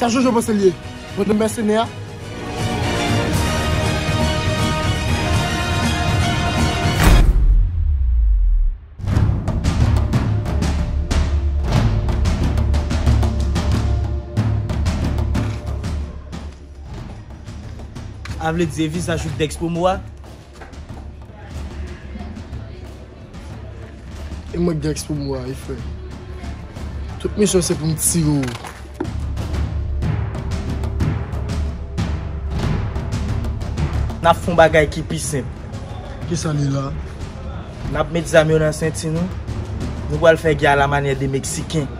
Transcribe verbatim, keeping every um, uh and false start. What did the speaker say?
Jojo panse l ye? Mwen menm mèsenè a? A vle di e vizaj ou k dèks pou mwa? E mwen k dèks pou mwa, wi frè. Tout misyon se pou m tire w. N ap fè yon bagay ki pi senp. Kisa li la? N ap met zam yo nan senti nou. Nou pral fè gè alamanyè de Meksiken.